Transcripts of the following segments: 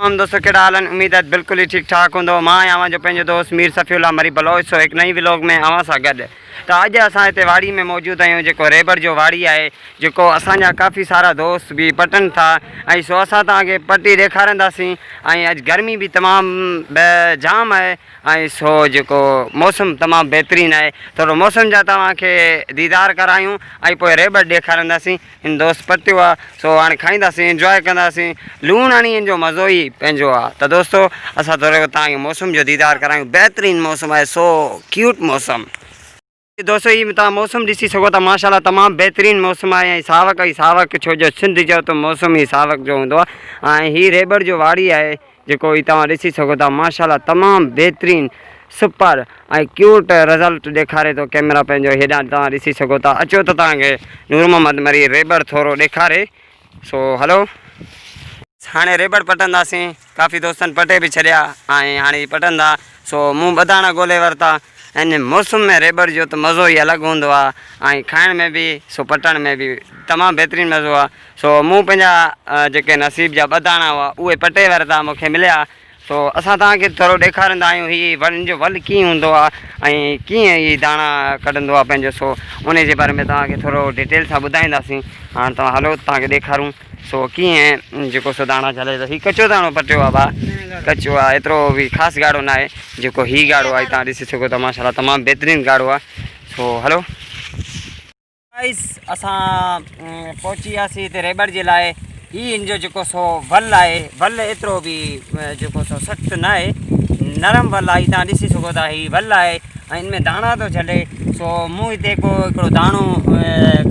عام دوستو ڪهڙا حال آهن اميد آهي بلڪل ئي ٺيڪ ٺاڪ هوندو مان آهيان اوهان جو پنهنجو دوست مير صفي الله مري بلوچ سو هڪ نئين ولاگ ۾ اوهان سان گڏ ته اڄ اسان هتي واڙي ۾ موجود آهيون جيڪو ريبر جو واڙي آهي جيڪو اسان جا ڪافي سارا دوست به پٽن ٿا ۽ سو اسان توهان کي پٽي ڏيکارنداسين ۽ اڄ گرمي به تمام جام آهي ۽ سو جيڪو موسم تمام بهترين آهي ٿورو موسم جا توهان کي ديدار ڪرايون ۽ پوء ريبر ڏيکارنداسين هن دوست پٽيو آ سو هاڻي کائينداسين انجواء ڪنداسين لوڻ هڻي ان جو مزو ئي پنهنجو آ ته دوستو اسان ٿورو توهان کي موسم جو ديدار ڪرايون بهترين موسم آهي سو ڪيوٽ موسم. دوستو هي توهان موسم ڏسي سگهو ٿا ماشاء الله تمام بهترين موسم آهي ۽ ساوڪ ئي ساوڪ ڇو جو سنڌ جو ته موسم ئي ساوڪ جو هوندو آهي ۽ هي ريٻڙ جو واڙي آهي جيڪو هي توهان ڏسي سگهو ٿا ماشاءالله تمام بهترين سپر ۽ ڪيوٽ رزلٽ ڏيکاري ٿو ڪيمرا پنهنجو هيڏانهن توهان ڏسي سگهو ٿا اچو ته توهان کي نور محمد مري ريٻڙ ٿورو ڏيکاري سو هلو. هاڻي ريٻڙ پٽنداسين ڪافي دوستن پٽي به ڇڏيا ۽ هاڻي هي پٽندا سو مون ٻه داڻا ڳولي ورتا ان موسم ۾ ريٻڙ جو ته مزو ئي الڳ هوندو آهي ۽ کائڻ ۾ به سو پٽڻ ۾ به تمام بهترين مزو آهي سو مون پنهنجا جيڪي نصيب جا ٻه داڻا هئا اهي پٽي ورتا مون کي مليا سو اسان توهان کي ٿورو ڏيکاريندا آهيون هي ون جو ول ڪيئن هوندو آهي ۽ ڪيئن هي داڻا ڪڍندو آهي پنهنجو سو ان جي باري ۾ توهان کي ٿورو ڊيٽيل سان ٻڌائينداسين هاڻ توهان هلو توهان کي ڏيکارون سو ڪيئن جيڪو سو داڻا جهلي ٿو هي ڪچو داڻو پٽيو آهي ڀاء ڪچو آهي ايترو به خاص ڳاڙهو نه آهي جيڪو هي ڳاڙهو آهي توهان ڏسي سگهو ٿا ماشاء الله تمام بهترين ڳاڙهو آهي سو هلو. گائيس اسان پهچي وياسين هتي ريٻڙ جي لاء هي ان جو جيڪو سو ول آهي ول ايترو به جيڪو سو سخت نه آهي نرم ول آهي تان ڏسي سگهو ٿا هي ول آهي ۽ ان ۾ داڻا ٿو جهلي سو مون هتي ڪو هڪڙو داڻو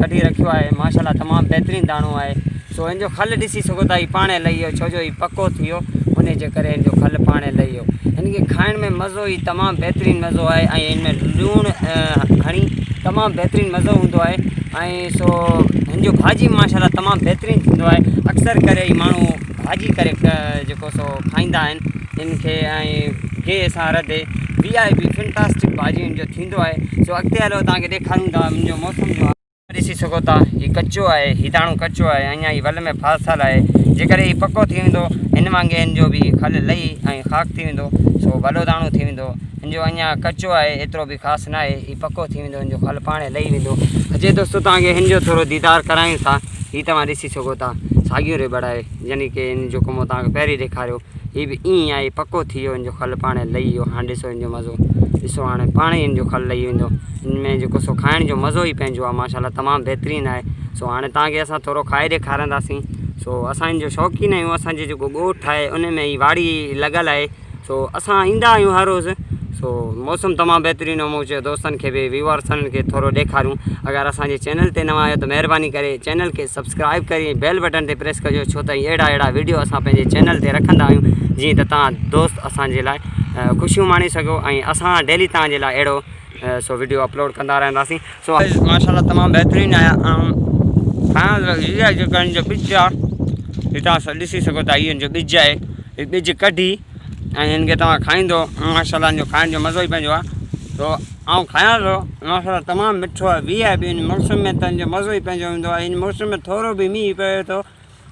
ڪڍي رکيو آهي ماشاءالله تمام بهترين داڻو آهي سو ان جو کل ڏسي سگهو ٿا هي پاڻي لهي ويو ڇو جو هي پڪو ٿي ويو ان جي ڪري ان جو کل پاڻي لهي ويو هن کي کائڻ ۾ مزو ئي تمام بهترين مزو آهي ۽ هن ۾ لوڻ هڻي تمام بهترين مزو هوندو آهي ۽ سو هن جو ڀاڄي ماشاء الله تمام بهترين ٿيندو آهي اڪثر ڪري هي ماڻهو ڀاڄي ڪري جيڪو سو کائيندا آهن هن کي ۽ گيهه سان رڌي وي آء پي فنٽاسٽڪ ڀاڄي هن جو ٿيندو آهي سو اڳتي هلو توهان کي ڏيکاريون ٿا هن جو موسم جو ڏسي سگهو ٿا هي ڪچو آهي هي داڻو ڪچو آهي اڃا هي ول ۾ ڦاٿل آهي جيڪڏهن هي پڪو ٿي ويندو هن وانگي هن جو به کل لهي ۽ خاڪ ٿي ويندو سو ڀلو داڻو ٿي ويندو هن جو اڃا ڪچو آهي ايترو به خاص نه آهي هي پڪو ٿي ويندو هن جو کل پاڻ لهي ويندو اچي دوستو توهان کي هن جو ٿورو ديدار ڪرايون ٿا هي توهان ڏسي سگهو ٿا ساڳيون ريٻڙ آهي يعني ڪي هن جو ڪمو توهان کي پهرين ڏيکاريو هي به ائين ئي آهي پڪو ٿي ويو هن جو کل پاڻ لهي ويو هاڻي ڏسو هن جو مزو ڏسو هاڻي پاڻ ئي هن جو کل لهي ويندو هن ۾ جيڪو سو کائڻ جو مزو ئي پنهنجو آهي ماشاء الله تمام بهترين آهي سو هاڻي توهان کي اسان ٿورو کائي ڏيکارنداسين سو اسان هن جو شوقين آهيون اسان جي جيڪو ڳوٺ آهي ان ۾ هي واڙي لڳل آهي سو اسان ايندا آهيون هر روز سو موسم تمام بهترين هو مون چيو دوستن کي به ويوارسن کي ٿورو ڏيکاريون اگر اسان جي چينل تي نوان آهيو ته مهرباني ڪري چينل کي سبسڪرائب ڪري ۽ بيل بٽن تي پريس ڪجو ڇو ته اهڙا اهڙا ويڊيو اسان پنهنجي چينل تي رکندا آهيون جيئن ته توهان دوست اسان جي لاء خوشيون ماڻي سگهو ۽ اسان ڊيلي توهان جي لاء اهڙو سو ويڊيو اپلوڊ ڪندا رهنداسين سو ماشاء الله تمام بهترين آهي ۽ جيڪو هن جو ٻج آهي هي توهان ڏسي سگهو ٿا هي هن جو ٻج آهي هي ٻج ڪڍي ۽ هن کي توهان کائيندو ماشاء الله هن جو کائڻ جو مزو ئي پنهنجو آهي سو آئون کايان ٿو ماشاء الله تمام مٺو آهي وي آء پي هن موسم ۾ ته هن جو مزو ئي پنهنجو هوندو آهي هن موسم ۾ ٿورو به مينهن پوي ٿو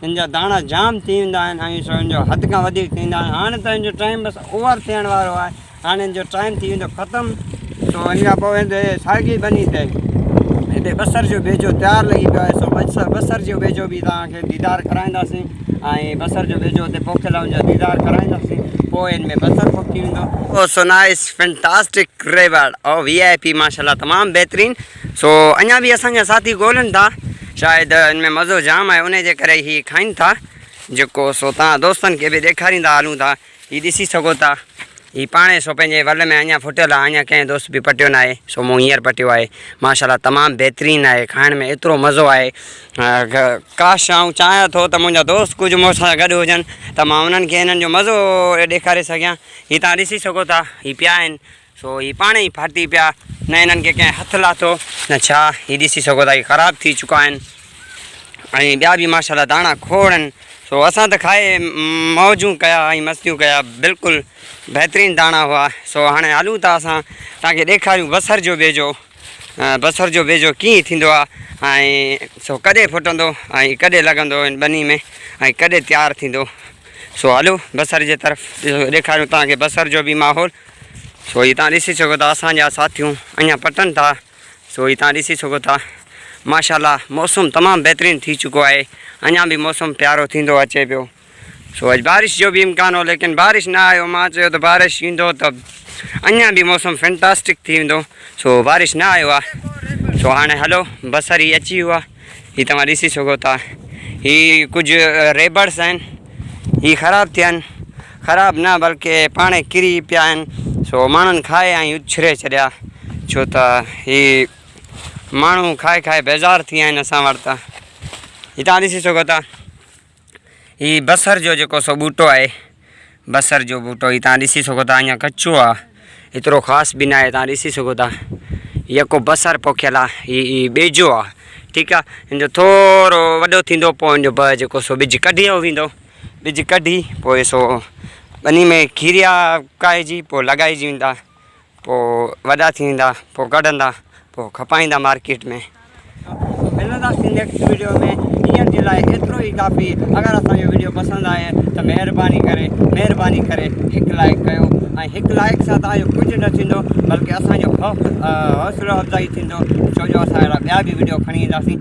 هن جا داڻا جام ٿي ويندا آهن ۽ سو هن جو حد کان وڌيڪ ٿيندا آهن هاڻي ته هن جو ٽائيم بس اوور ٿيڻ وارو آهي هاڻي هن جو ٽائيم ٿي ويندو ختم سو ان کان پوء هتي ساڳي ٻني تي هتي بصر جو ٻيجو تيار لڳي پيو آهي سو بصر بصر جو ٻيجو به توهان کي ديدار ڪرائينداسين ۽ بصر جو ٻيجو هتي پوکيل آهي ان جو ديدار ڪرائينداسين پوء ان ۾ بصر پوکي ويندو. او سو نائس فنٽاسٽڪ ريورڊ او وي آء پي ماشاءالله تمام بهترين سو اڃا به اسان جا ساٿي ڳولن ٿا شايد ان ۾ مزو جام آهي ان جي ڪري هي کائين ٿا جيڪو سو تان دوستن کي به ڏيکاريندا هلون ٿا هي ڏسي سگهو ٿا هي پاڻي سو پنهنجي ول ۾ اڃا ڦٽيل آهي اڃا ڪنهن دوست به پٽيو ناهي سو مون هينئر پٽيو آهي ماشاءالله تمام بهترين آهي کائڻ ۾ ايترو مزو آهي ڪاش آئون چاهيان ٿو ته منهنجا دوست ڪجهه مون سان گڏ هجن ته مان انهن کي انهن جو مزو ڏيکاري سگهيان هي تان ڏسي سگهو ٿا هي پيا آهن سو هي پاڻ ئي ڦاٽي پيا، نه هنن کي ڪنهن هٿ لاٿو نه ڇا، هي ڏسي سگهو ٿا هي خراب ٿي چڪا آهن ۽ ٻيا به ماشاء الله داڻا کوڙ آهن، سو اسان ته کائي موجون ڪيا ۽ مستيون ڪيا بلڪل بهترين داڻا هئا، سو هاڻي هلون ٿا اسان توهان کي ڏيکاريون بصر جو ٻيجو، بصر جو ٻيجو ڪيئن ٿيندو آهي ۽ سو ڪڏهن ڦٽندو ۽ ڪڏهن لڳندو هن ٻني ۾ ۽ ڪڏهن تيار ٿيندو. سو هلو بصر جي طرف ڏيکاريون توهان کي بصر جو به ماحول. سو هي توهان ڏسي سگهو ٿا اسان جا ساٿيون اڃا پٽن ٿا. سو هي توهان ڏسي سگهو ٿا ماشاءالله موسم تمام بهترين ٿي چڪو آهي. اڃا به موسم پيارو ٿيندو اچي پيو. سو اڄ بارش جو به امڪان هو ليڪن بارش نه آيو. مان چيو ته بارش ايندو ته اڃا به موسم فينٽاسٽڪ ٿي ويندو. سو بارش نه آيو آهي. سو هاڻي هلو بصر هي اچي ويو آهي. هي توهان ڏسي سگهو ٿا هي ڪجهه ريبرس آهن هي خراب ٿيا آهن. خراب نه بلڪه پاڻي ڪري پيا آهن. سو ماڻهن کائي ۽ اڇري ڇڏيا ڇو ته هي ماڻهو کائي کائي بيزار ٿي ويا آهن اسان وٽ ته. هي توهان ڏسي سگهو ٿا هي بصر جو جيڪو سو ٻوٽو آهي بصر جو ٻوٽو هي تان ڏسي سگهو ٿا اڃا ڪچو آ ايترو خاص به ناهي تان ڏسي سگهو ٿا يڪو بصر پوکيل آ هي ٻيجو آ ٺيڪ آ هن جو ٿورو وڏو ٿيندو پوء هن جو بهه جيڪو سو ٻج ڪڍيو ويندو ٻج ڪڍي پوء سو ٻني ۾ کيريا ڪاهجي پوء لڳائجي ويندا پوء وڏا ٿي ويندا پوء ڪڍندا پوء کپائيندا مارڪيٽ ۾. ملنداسين نيڪسٽ ويڊيو ۾ هينئر جي لاء ايترو ئي ڪافي اگر اسان جو ويڊيو پسند آئي ته مهرباني ڪري مهرباني ڪري هڪ لائڪ ڪيو ۽ هڪ لائڪ سان توهان جو ڪجهه نه ٿيندو بلڪه اسان جو حوصلو افزائي ٿيندو ڇو جو اسان اهڙا ٻيا به ويڊيو کڻي اينداسين.